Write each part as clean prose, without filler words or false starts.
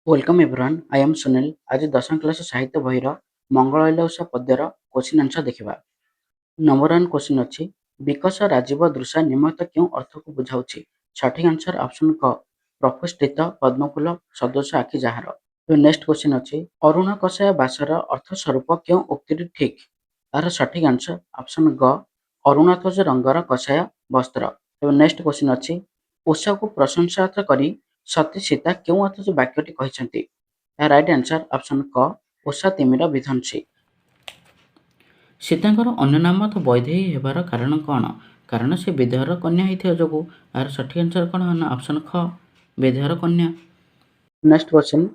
Welcome everyone, I am Sunil. ଆଜି ଦଶମ class ସାହିତ୍ୟ ବହିର ମଙ୍ଗଳ ଅଇଲା ଉଷା ପଦ୍ୟର କୋଶ୍ଚିନ୍ ଆନ୍ସର ଦେଖିବା। ନମ୍ବର ୱାନ୍ କୋଶ୍ଚିନ୍ ଅଛି, ବିକଶ ରାଜୀବ ଦୃଶା ନିମ୍ନୋକ୍ତ କେଉଁ ଅର୍ଥକୁ ବୁଝାଉଛି? ସଠିକ୍ ଆନ୍ସର ଅପସନ୍ କ, ପ୍ରସ୍ଫୁଟିତ ପଦ୍ମଫୁଲ ସଦୃଶ ଆଖି ଯାହାର। ନେକ୍ସଟ କୋଶ୍ଚିନ୍ ଅଛି, ଅରୁଣ କଷାୟ ବାସର ଅର୍ଥ ସ୍ୱରୂପ କେଉଁ ଉକ୍ତିଟି ଠିକ୍? ଏହାର ସଠିକ୍ ଆନ୍ସର ଅପସନ୍ ଗ, ଅରୁଣଧ୍ୱଜ ରଙ୍ଗର କଷାୟ ବସ୍ତ୍ର। ଏବଂ ନେକ୍ସଟ କୋଶ୍ଚିନ୍ ଅଛି, ଉଷାକୁ ପ୍ରଶଂସା କରି ସତୀ ସୀତା କେଉଁ ଅର୍ଥ ବାକ୍ୟଟି କହିଛନ୍ତି? ଏହା ରାଇଟ୍ ଆନ୍ସର ଅପସନ୍ କ, ଉଷା ତିମିର ବିଧ୍ୱଂସୀ। ସୀତାଙ୍କର ଅନ୍ୟ ନାମ ତ ବୈଦେହୀ ହେବାର କାରଣ କ'ଣ? କାରଣ ସେ ବିଦେହର କନ୍ୟା ହେଇଥିବା ଯୋଗୁଁ। ଏହାର ସଠିକ୍ ଆନ୍ସର କ'ଣ ନା ଅପସନ୍ ଖ, ବିଦେହର କନ୍ୟା। ନେକ୍ସଟ କ୍ୱେଶ୍ଚିନ୍,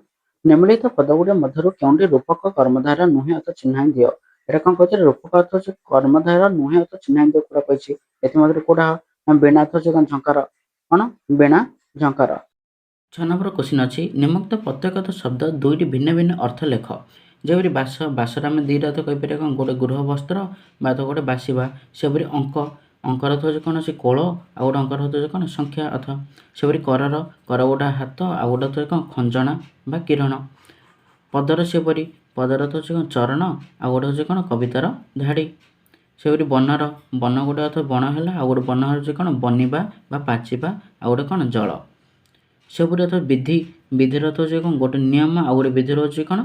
ନିମ୍ନଲିଖିତ ପଦଗୁଡ଼ିକ ମଧ୍ୟରୁ କେଉଁଟି ରୂପକ କର୍ମଧାରୟ ନୁହେଁ ଅର୍ଥ ଚିହ୍ନାଇ ଦିଅ। ଏଇଟା କ'ଣ କହିଛି? ରୂପକ ଅର୍ଥ ହଉଛି କର୍ମଧାରୟ ନୁହେଁ ଅର୍ଥ ଚିହ୍ନାଇ ଦିଅ କୋଉଟା କହିଛି। ଏଥିମଧ୍ୟରୁ କୋଉଟା ନା ବୀଣା ଅର୍ଥ ହଉଛି କ'ଣ? ଝଙ୍କାର। କ'ଣ? ବୀଣା ଝଙ୍କାର। 6 ନମ୍ବର କ୍ୱେଶ୍ଚିନ୍ ଅଛି, ନିମ୍ନୋକ୍ତ ପ୍ରତ୍ୟେକ ଶବ୍ଦ ଦୁଇଟି ଭିନ୍ନ ଭିନ୍ନ ଅର୍ଥ ଲେଖ। ଯେପରି ବାସ, ବାସର ଆମେ ଦୁଇଟା ଅର୍ଥ କହିପାରିବା କ'ଣ? ଗୋଟେ ଗୃହ ବସ୍ତ୍ର ବା ତ ଗୋଟେ ବାସିବା। ସେପରି ଅଙ୍କ, ଅଙ୍କର ଅର୍ଥ ହେଉଛି କ'ଣ? ସେ କୋଳ। ଆଉ ଗୋଟେ ଅଙ୍କର ଅର୍ଥ ହେଉଛି କ'ଣ? ସଂଖ୍ୟା ଅର୍ଥ। ସେପରି କରର, କର ଗୋଟେ ହାତ, ଆଉ ଗୋଟେ ଅର୍ଥ କ'ଣ? ଖଞ୍ଜଣା ବା କିରଣ। ପଦର ସେପରି ପଦର ଅର୍ଥ ହେଉଛି କ'ଣ? ଚରଣ। ଆଉ ଗୋଟେ ହେଉଛି କ'ଣ? କବିତାର ଧାଡ଼ି। ସେପରି ବନର, ବନ ଗୋଟେ ଅର୍ଥ ବଣ ହେଲା, ଆଉ ଗୋଟେ ବନ ହେଉଛି କ'ଣ? ବନିବା ବା ପାଚିବା, ଆଉ ଗୋଟେ କ'ଣ? ଜଳ। ସେପରି ଅର୍ଥ ବିଧି, ବିଧିର ଅର୍ଥ ହେଉଛି କ'ଣ? ଗୋଟେ ନିୟମ, ଆଉ ଗୋଟେ ବିଧିର ହେଉଛି କ'ଣ?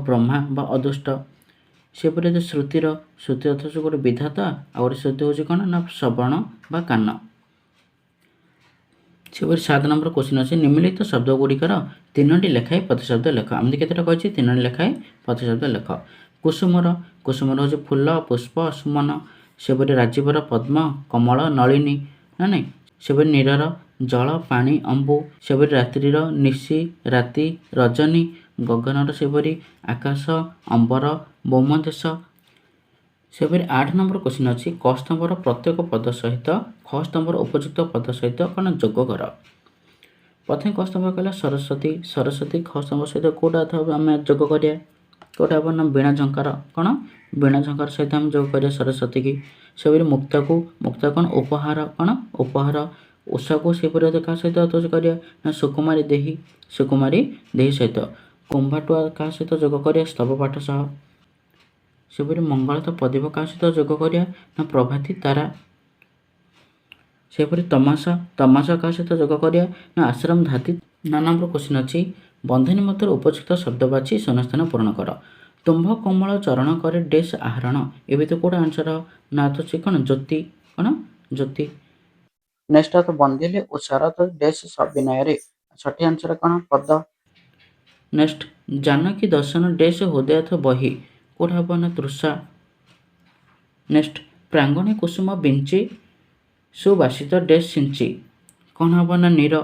ବ୍ରହ୍ମା ବା ଅଦୃଷ୍ଟ। ସେପରି ଅର୍ଥ ଶ୍ରୁତିର, ଶ୍ରୁତି ଅର୍ଥ ହେଉଛି ଗୋଟେ ବିଧାତା, ଆଉ ଗୋଟେ ଶ୍ରୁତି ହେଉଛି କ'ଣ ନା ଶ୍ରବଣ ବା କାନ। ସେପରି 7 ନମ୍ବର କ୍ୱେଶ୍ଚିନ୍ ଅଛି, ନିମ୍ନଲିଖିତ ଶବ୍ଦ ଗୁଡ଼ିକର ତିନୋଟି ଲେଖାଏଁ ପ୍ରତିଶବ୍ଦ ଲେଖ। ଏମିତି କେତେଟା କହିଛି? ତିନୋଟି ଲେଖାଏଁ ପ୍ରତିଶବ୍ଦ ଲେଖ। କୁସୁମର, କୁସୁମର ହେଉଛି ଫୁଲ, ପୁଷ୍ପ, ସୁମନ। ସେପରି ରାଜୀବର ପଦ୍ମ, କମଳ, ନଳିନୀ ନା ନାଇଁ। ସେପରି ନୀରର ଜଳ, ପାଣି, ଅମ୍ବୁ। ସେପରି ରାତ୍ରିର ନିଶି, ରାତି, ରଜନୀ। ଗଗନର ସେପରି ଆକାଶ, ଅମ୍ବର, ବ୍ୟୋମଦେଶ। ସେପରି 8 ନମ୍ବର କ୍ୱେଶ୍ଚିନ୍ ଅଛି, କ ସ୍ତମ୍ଭର ପ୍ରତ୍ୟେକ ପଦ ସହିତ ଖ ସ୍ତମ୍ଭର ଉପଯୁକ୍ତ ପଦ ସହିତ କ'ଣ ଯୋଗ କର। ପ୍ରଥମେ କ ସ୍ତମ୍ଭ କହିଲା ସରସ୍ୱତୀ, ସରସ୍ୱତୀ ଖ ସ୍ତମ୍ଭ ସହିତ କେଉଁଟା ଆମେ ଯୋଗ କରିବା? କେଉଁଟା ହେବ ନା ବୀଣା ଝଙ୍କାର। କ'ଣ? ବୀଣା ଝଙ୍କାର ସହିତ ଆମେ ଯୋଗ କରିବା ସରସ୍ୱତୀ କି। ସେପରି ମୁକ୍ତାକୁ, ମୁକ୍ତା କ'ଣ? ଉପହାର। କ'ଣ? ଉପହାର। ଉଷାକୁ ସେପରି କାହା ସହିତ କରିବା ନା ସୁକୁମାରୀ ଦେହୀ, ସୁକୁମାରୀ ଦେହୀ ସହିତ। କୁମ୍ଭାଟୁଆ କାହା ସହିତ ଯୋଗ କରିବା? ସ୍ତବ ପାଠ ସହ। ସେପରି ମଙ୍ଗଳ ତ ପ୍ରଦୀପ କାହା ସହିତ ଯୋଗ କରିବା ନା ପ୍ରଭାତୀ ତାରା। ସେପରି ତମାସା, ତମାସା କାହା ସହିତ ଯୋଗ କରିବା ନା ଆଶ୍ରମ ଧାତି। 9 ନମ୍ବର କ୍ୱେଶ୍ଚିନ୍ ଅଛି, ବନ୍ଧନୀ ମଧ୍ୟରୁ ଉପଯୁକ୍ତ ଶବ୍ଦ ବାଛି ଶୂନ୍ୟସ୍ଥାନ ପୂରଣ କର। ତୁମ୍ଭ କୋମଳ ଚରଣ କରେ ଡେସ୍ ଆହରଣ। ଏ ଭିତରେ କେଉଁଟା ଆନ୍ସର ନା ତ ଅଛି କ'ଣ? ଜ୍ୟୋତି। କ'ଣ? ଜ୍ୟୋତି। ନେକ୍ସଟ ଅର୍ଥ ବନ୍ଦିଲେ ଉଷାର ତ ଡେସ୍ ସବିନୟରେ। ସଠିକ୍ ଆନ୍ସର କ'ଣ? ପଦ। ନେକ୍ସଟ, ଜାନକୀ ଦର୍ଶନ ଡେସ୍ ହୃଦୟଥ ବହି। କେଉଁଟା ହେବ ନା ତୃଷା। ନେକ୍ସଟ, ପ୍ରାଙ୍ଗଣେ କୁସୁମ ବିଞ୍ଚି ସୁବାସିତ ଡେସ୍ ସିଞ୍ଚି। କ'ଣ ହେବ ନା ନୀର।